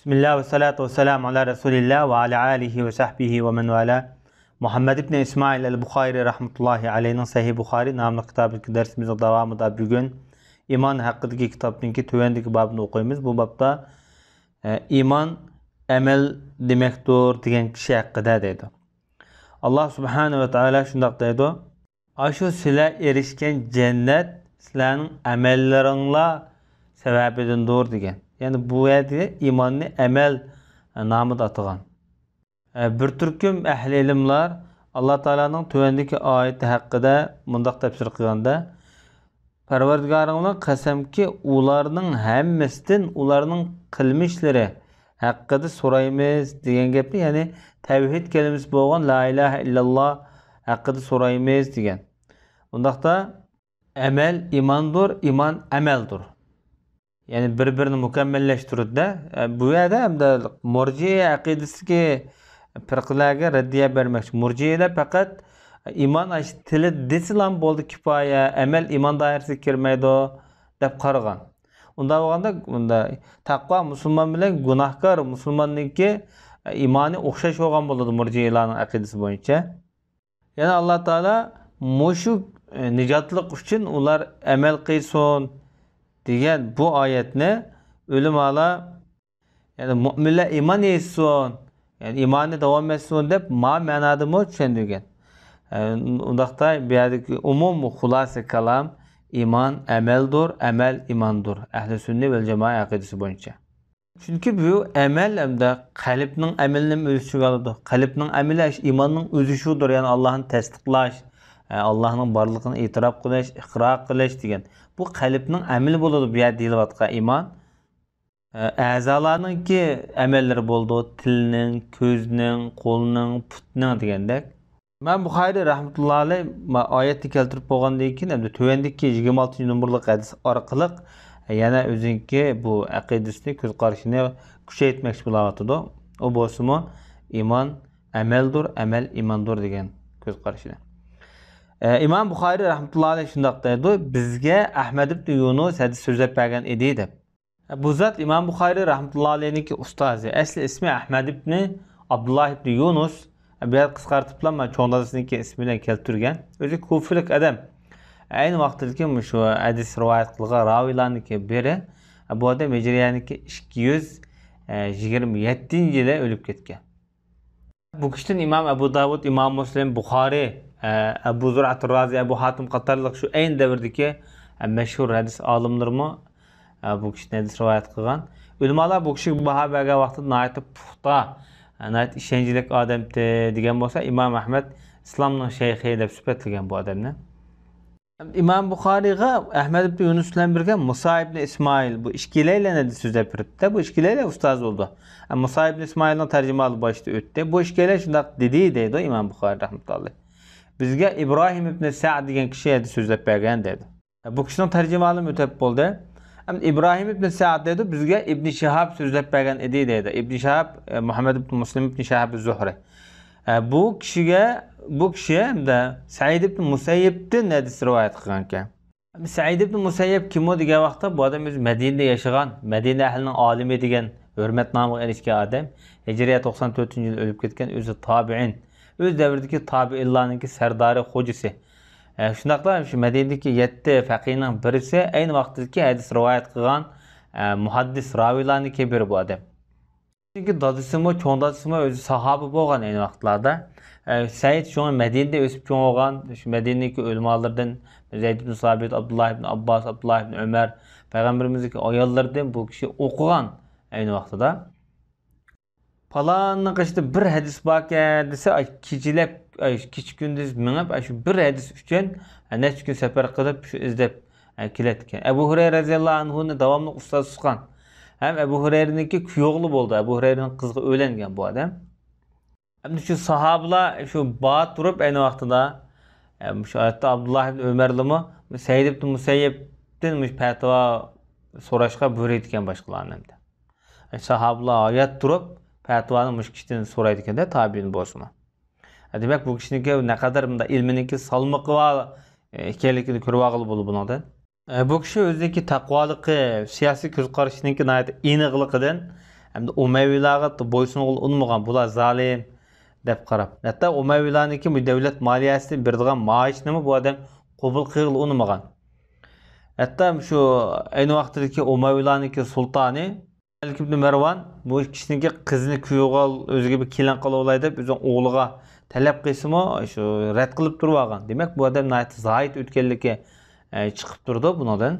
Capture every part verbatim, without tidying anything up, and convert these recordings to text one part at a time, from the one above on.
بىسمىللا ۋەسسالاتۇ ۋەسسالامۇ ئالا رەسۇلىللا ۋە ئالا ئالىھى ۋە سەھبىھى ۋە مەن ۋالا. مۇھەممەد ئىبنى ئىسمائىل ئەل بۇخارى رەھمەتۇللاھى ئەلەيھنىڭ سەھىھ بۇخارى ناملىق كىتابىدىكى دەرسىمىزنىڭ داۋامىدا بۈگۈن ئىمان ھەققىدىكى كىتابنىڭكى تۆۋەندىكى بابىنى ئوقۇيمىز. بۇ بابتا، ئە، ئىمان ئەمەل دېمەكتۇر دېگەن كىشى ھەققىدە دەيدۇ. ئاللا سۇبھانە ۋە تائالا شۇنداق دەيدۇ، ئاشۇ سىلەر ئېرىشكەن جەننەت سىلەرنىڭ ئەمەللىرىڭلار سەۋەبىدىندۇر دېگەن. يەنى بۇ يەردە ئىماننى ئەمەل نامىدا ئاتىغان. بىر تۈركۈم ئەھلى ئىلىملار ئاللا تائالانىڭ تۆۋەندىكى ئايىتى ھەققىدە مۇنداق تەپسىر قىلغاندا، پەرۋەردىگارىڭلار قەسەمكى، ئۇلارنىڭ ھەممىسىدىن ئۇلارنىڭ قىلمىشلىرى ھەققىدە سورايمىز دېگەن گەپنى، يەنى تەۋھىد كەلىمىسى بولغان لا ئىلاھە ئىللاللا ھەققىدە سورايمىز دېگەن. ئۇنداقتا ئەمەل ئىماندۇر، ئىمان ئەمەلدۇر. يەنى بىر-بىرىنى مۇكەممەللەشتۈرىدۇ-دە. ئە، بۇ يەردە ئەمدى مۇرجىئە ئەقىدىسىدىكى پىرقىلەرگە رەددىيە بەرمەكچى. مۇرجىئەلەر پەقەت ئىمان ئاشۇ تىلى دېسىلا بولدى كۇپايە، ئەمەل ئىمان دائىرىسىگە كىرمەيدۇ دەپ قارىغان. ئۇنداق بولغاندا، ئۇندا تەقۋا مۇسۇلمان بىلەن گۇناھكار مۇسۇلماننىڭكى ئىمانى ئوخشاش بولغان بولىدۇ مۇرجىئەلارنىڭ ئەقىدىسى بويىچە. يەنى ئاللا تائالا مۇشۇ، ئە، نىجاتلىق ئۈچۈن ئۇلار ئەمەل قىلسۇن دېگەن بۇ ئايەتنى ئۆلىمالار، يەنى مۇئمىنلار ئىمان ئېيتسۇن، يەنى ئىمانى داۋام ئەتسۇن دەپ ما مەنادىمۇ چۈشەندۈرگەن. ئە، ئۇنداقتا بۇ يەردىكى ئومۇم خۇلاسە كالام ئىمان ئەمەلدۇر، ئەمەل ئىماندۇر. ئەھلى سۈننە ۋەل جامائە ئەقىدىسى بويىچە. چۈنكى بۇ ئەمەل ھەمدە قەلبنىڭ ئەمىلىنى ھەم ئۆز ئىچىگە ئالىدۇ. قەلبنىڭ ئەمىلى ئىماننىڭ ئۆزى شۇدۇر، يەنى ئاللانى تەستىقلاش، ئە، ئاللانىڭ بارلىقىنى ئېتىراپ قىلىش، ئىقرار قىلىش دېگەن. بۇ قەلبنىڭ ئەمىلى بولىدۇ، بۇ يەردە دېيىلىۋاتقان ئىمان. ئە، ئەزالارنىڭكى ئەمەللىرى بولىدۇ، تىلنىڭ، كۆزنىڭ، قولنىڭ، پۇتنىڭ دېگەندەك. ئىمام بۇخارىي رەھمەتۇللا ئەلەيھ ما-، ئايەتنى كەلتۈرۈپ بولغاندىن كېيىن، ئەمدى تۆۋەندىكى يىگىرمە ئالتىنچى نومۇرلۇق ھەدىس ئارقىلىق يەنە ئۆزىنىڭكى بۇ ئەقىدىسىنى، كۆز قارىشىنى كۈچەيتمەكچى بولاۋاتىدۇ. ئۇ بولسىمۇ ئىمان ئەمەلدۇر، ئەمەل ئىماندۇر دېگەن كۆز قارىشىنى. ئە، ئىمام بۇخارىي رەھمەتۇللا ئەلەيھ شۇنداق دەيدۇ، بىزگە ئەھمەد ئىبنى يۇنۇس ھەدىس سۆزلەپ بەرگەن ئىدى دەپ. بۇ زات ئىمام بۇخارىي رەھمەتۇللا ئەلەيھنىڭكى ئۇستازى. ئەسلى ئىسمى ئەھمەد ئىبنى ئابدۇللا ئىبنى يۇنۇس. بۇ يەردە قىسقارتىپلا مانا چوڭ دادىسىنىڭكى ئىسمى بىلەن كەلتۈرگەن. ئۆزى كۇفىلىك ئادەم. ئەينى ۋاقىتتىكى مۇشۇ ھەدىس رىۋايەت قىلغان راۋىيلارنىڭكى بىرى. بۇ ئادەم ھىجرىيەنىڭكى ئىككى يۈز يىگىرمە يەتتىنچى يىلى ئۆلۈپ كەتكەن. بۇ كىشىدىن ئىمام ئەبۇ داۋۇد، ئىمام مۇسلىم، بۇخارىي، ئە، ئەبۇ زۇرئەتۇر رازى، ئەبۇ ھاتىم قاتارلىق شۇ ئەينى دەۋردىكى، ئە، مەشھۇر ھەدىس ئالىملىرىمۇ، ئە، بۇ كىشىدىن ھەدىس رىۋايەت قىلغان. ئۆلىمالار بۇ كىشىگە باھا بەرگەن ۋاقتىدا ناھايىتى پۇختا، ئە، ناھايىتى ئىشەنچلىك ئادەمتى دېگەن بولسا، ئىمام ئەھمەد ئىسلامنىڭ شەيخى دەپ سۈپەتلىگەن بۇ ئادەمنى. ئىمام بۇخارىيغا ئەھمەد ئىبنى يۇنۇس بىلەن بىرگە مۇسا ئىبنى ئىسمائىل، بۇ ئىككىلەيلەن ھەدىس سۆزلەپ بېرىپتۇ. بۇ ئىككىلەيلەن ئۇستاز بولىدۇ. مۇسا ئىبنى ئىسمائىلنىڭ تەرجىمىھالى باشتا ئۆتتى. بۇ ئىككىيلەن شۇنداق دېدى دەيدۇ ئىمام بۇخارىي رەھمەتۇللاھى ئەلەيھ. بىزگە ئىبراھىم ئىبنى سەئد دېگەن كىشى ھەدىس سۆزلەپ بەرگەن دەيدۇ. بۇ كىشىنىڭ تەرجىمىھالىمۇ ئۆتۈپ بولدى. ئەمدى ئىبراھىم ئىبنى سەئد دەيدۇ، بىزگە ئىبنى شىھاب سۆزلەپ بەرگەن ئىدى دەيدۇ. ئىبنى شىھاب، ئە، مۇھەممەد ئىبنى مۇسلىم ئىبنى شىھاب زۇھرى. ئە، بۇ كىشىگە، بۇ كىشى ھەمدە سەئىد ئىبنى مۇسەييىبتىن ھەدىس رىۋايەت قىلغانىكەن. سەئىد ئىبنى مۇسەييىب كىمۇ دېگەن ۋاقىتتا، بۇ ئادەم ئۆزى مەدىنىدە ياشىغان، مەدىنە ئەھلىنىڭ ئالىمى دېگەن ھۆرمەت نامىغا ئېرىشكەن ئادەم. ھىجرىيە توقسان تۆتىنچى يىلى ئۆلۈپ كەتكەن، ئۆزى تابىئىن. ئۆز دەۋرىدىكى تابىئىنلارنىڭكى سەردارى، خوجىسى. ئە، شۇنداقلا شۇ مەدىنىدىكى يەتتە فەقىھنىڭ بىرسى، ئەينى ۋاقىتتىكى ھەدىس رىۋايەت قىلغان، ئە، مۇھەددىس راۋىيلارنىڭكى بىرى بۇ ئادەم. چۈنكى دادىسىمۇ، چوڭ دادىسىمۇ ئۆزى ساھابە بولغان ئەينى ۋاقىتلاردا. ئە، سەئىد شۇڭا مەدىنىدە ئۆسۈپ چوڭ بولغان، شۇ مەدىنىدىكى ئۆلىمالىرىدىن زەيد ئىبن سابىت، ئابدۇللا ئىبن ئابباس، ئابدۇللا ئىبن ئۆمەر، پەيغەمبىرىمىزنىڭكى ئاياللىرىدىن بۇ كىشى ئوقۇغان ئەينى ۋاقتىدا. پالاننىڭ قېشىدا بىر ھەدىس باركەن دېسە، ئاي، كېچىلەپ، ئاي، كېچە-كۈندۈز مېڭىپ، ئاي، شۇ بىر ھەدىس ئۈچۈن، ئاي، نەچچە كۈن سەپەر قىلىپ، شۇ ئىزدەپ، ئاي، كېلەتتىكەن. ئەبۇ ھۇرەيرە رەزىياللاھۇ ئەنھۇنى داۋاملىق ئۇستاز تۇتقان. ھەم ئەبۇ ھۇرەيرىنىڭكى كۈيوغلى بولدى. ئەبۇ ھۇرەيرىنىڭ قىزىغا ئۆيلەنگەن بۇ ئادەم. ئەمدى شۇ ساھابىلار شۇ بار تۇرۇپ، ئەينى ۋاقتىدا، ئە، مۇشۇ ئايەتتە ئابدۇللا ئىبن ئۆمەرلىمۇ سەئىد ئىبن مۇسەييىبتىن مۇشۇ پەتىۋا سوراشقا بۇيرۇيدىكەن باشقىلارنى ئەمدى. ساھابىلار ھايات تۇرۇپ پەتىۋانى مۇشۇ كىشىدىن سورايدىكەن-دە، تابىئىن بولسىمۇ. دېمەك، بۇ كىشىنىڭكى نەقەدەر مۇنداق ئىلمىنىڭكى سالمىقى بار ئىكەنلىكىنى كۆرۈۋالغىلى بولىدۇ بۇنىڭدىن. بۇ كىشى ئۆزىنىڭكى تەقۋالىقى، سىياسىي كۆز قارىشىنىڭكى ناھايىتى ئېنىقلىقىدىن ھەمدە ئۇمەۋىيلارغا بويسۇنغىلى ئۇنىمىغان، بۇلار زالىم دەپ قاراپ. ھەتتا ئۇمەۋىيلارنىڭكى بۇ دەۋلەت مالىيەسىدىن بېرىدىغان مائاشنىمۇ بۇ ئادەم قوبۇل قىلغىلى ئۇنىمىغان. ھەتتا شۇ ئەينى ۋاقتىدىكى ئۇمەۋىيلارنىڭكى سۇلتانى مەلىك ئىبن مەرۋان بۇ كىشىنىڭكى قىزىنى كۈيگە ئال، ئۆزىگە بىر كېلىن قىلىۋالاي دەپ ئۆزىنىڭ ئوغلىغا تەلەپ قىلسىمۇ، شۇ رەت قىلىپ تۇرۇۋالغان. دېمەك، بۇ ئادەم ناھايىتى زاھىد ئۆتكەنلىكى، ئە، چىقىپ تۇرىدۇ بۇنىڭدىن.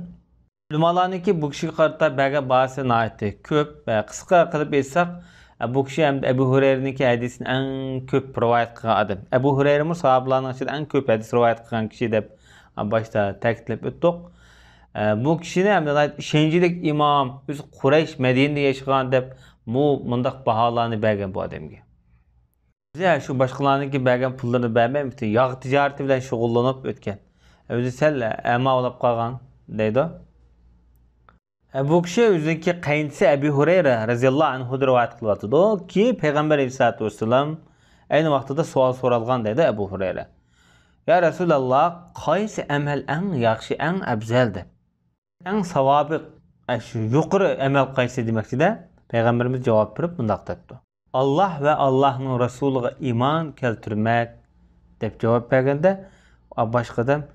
ئۆلىمالارنىڭكى بۇ كىشىگە قارىتا بەرگەن باھاسى ناھايىتى كۆپ. ئە، قىسقا قىلىپ ئېيتساق، ئە، بۇ كىشى ھەم ئەبۇ ھۇرەيرىنىڭكى ھەدىسىنى ئەڭ كۆپ رىۋايەت قىلغان ئادەم. ئەبۇ ھۇرەيرىمۇ ساھابىلارنىڭ ئىچىدە ئەڭ كۆپ ھەدىس رىۋايەت قىلغان كىشى دەپ، ئە، باشتا تەكىتلەپ ئۆتتۇق. ئە، بۇ كىشىنى ھەم ناھايىتى ئىشەنچلىك ئىمام، ئۆزى قۇرەيش، مەدىنىدە ياشىغان دەپ، بۇ مۇنداق باھالارنى بەرگەن بۇ ئادەمگە. ئۆزى شۇ باشقىلارنىڭكى بەرگەن پۇللىرىنى بەرمەي، پۈتۈن ياغ تىجارىتى بىلەن شۇغۇللىنىپ ئۆتكەن. ئۆزى سەل ئەما بولۇپ قالغان، دەيدۇ. ئە، بۇ كىشى ئۆزىنىڭكى قېيىنچىسى ئەبۇ ھۇرەيرە رەزىياللاھۇ ئەنھۇدىن رىۋايەت قىلىۋاتىدۇكى، پەيغەمبەر ئەلەيھىسسالاتۇ ۋەسسالام ئەينى ۋاقتىدا سوئال سورالغان، دەيدۇ ئەبۇ ھۇرەيرە. يا رەسۇلاللا، قايسى ئەمەل ئەڭ ياخشى، ئەڭ ئەۋزەل دەپ. ئەڭ ساۋابى، ئە، شۇ يۇقىرى ئەمەل قايسى دېمەكچىدە، پەيغەمبىرىمىز جاۋاب بېرىپ مۇنداق دەپتۇ. ئاللاھ ۋە ئاللاھنىڭ رەسۇلىغا ئىمان كەلتۈرمەك دەپ جاۋاب بەرگەندە، باشقا ئادەم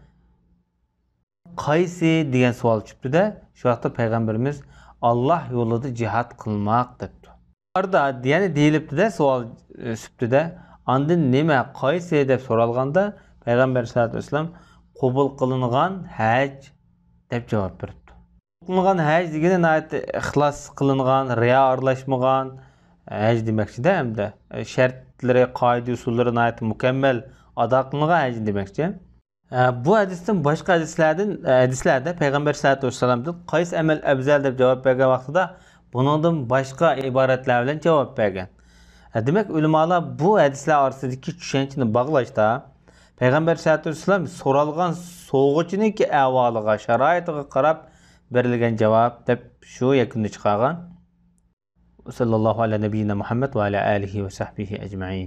قايسى دېگەن سوئال چۈشۈپتۇ-دە، شۇ ۋاقىتتا پەيغەمبىرىمىز ئاللاھ يولىدا جىھاد قىلماق دەپتۇ. ئارىدا يەنە دېيىلىپتۇ-دە، سوئال، ئە، سۈپتىدە، ئاندىن نېمە، قايسى دەپ سورالغاندا، پەيغەمبەر سەللەللاھۇ ئەلەيھى ۋەسەللەم قوبۇل قىلىنغان ھەج دەپ جاۋاب بېرىپتۇ. قىلىنغان ھەج دېگىنى ناھايىتى ئىخلاس قىلىنغان، رىيا ئارىلاشمىغان ھەج دېمەكچىدە، ھەمدە شەرتلىرى، قائىدە-ئۇسۇللىرى ناھايىتى مۇكەممەل ئادا قىلىنغان ھەج دېمەكچى. ئە، بۇ ھەدىستىن باشقا ھەدىسلەردىن، ئە، ھەدىسلەردە پەيغەمبەر سەللەللاھۇ ئەلەيھى ۋەسەللەمدىن قايسى ئەمەل ئەۋزەل دەپ جاۋاب بەرگەن ۋاقتىدا بۇنىڭدىن باشقا ئىبارەتلەر بىلەن جاۋاب بەرگەن. ئە، دېمەك، ئۆلىمالار بۇ ھەدىسلەر ئارىسىدىكى چۈشەنچىنى باغلاشتا پەيغەمبەر سەللەللاھۇ ئەلەيھى ۋەسەللەم سورالغان سوئالچىنىڭكى ئەھۋالىغا، شارائىتىغا قاراپ بېرىلگەن جاۋاب دەپ شۇ يەكۈننى چىقارغان. سەللەللاھۇ ئەلە نەبىييىنا مۇھەممەد ۋە ئەلە ئالىھى ۋە سەھبىھى ئەجمەئىن.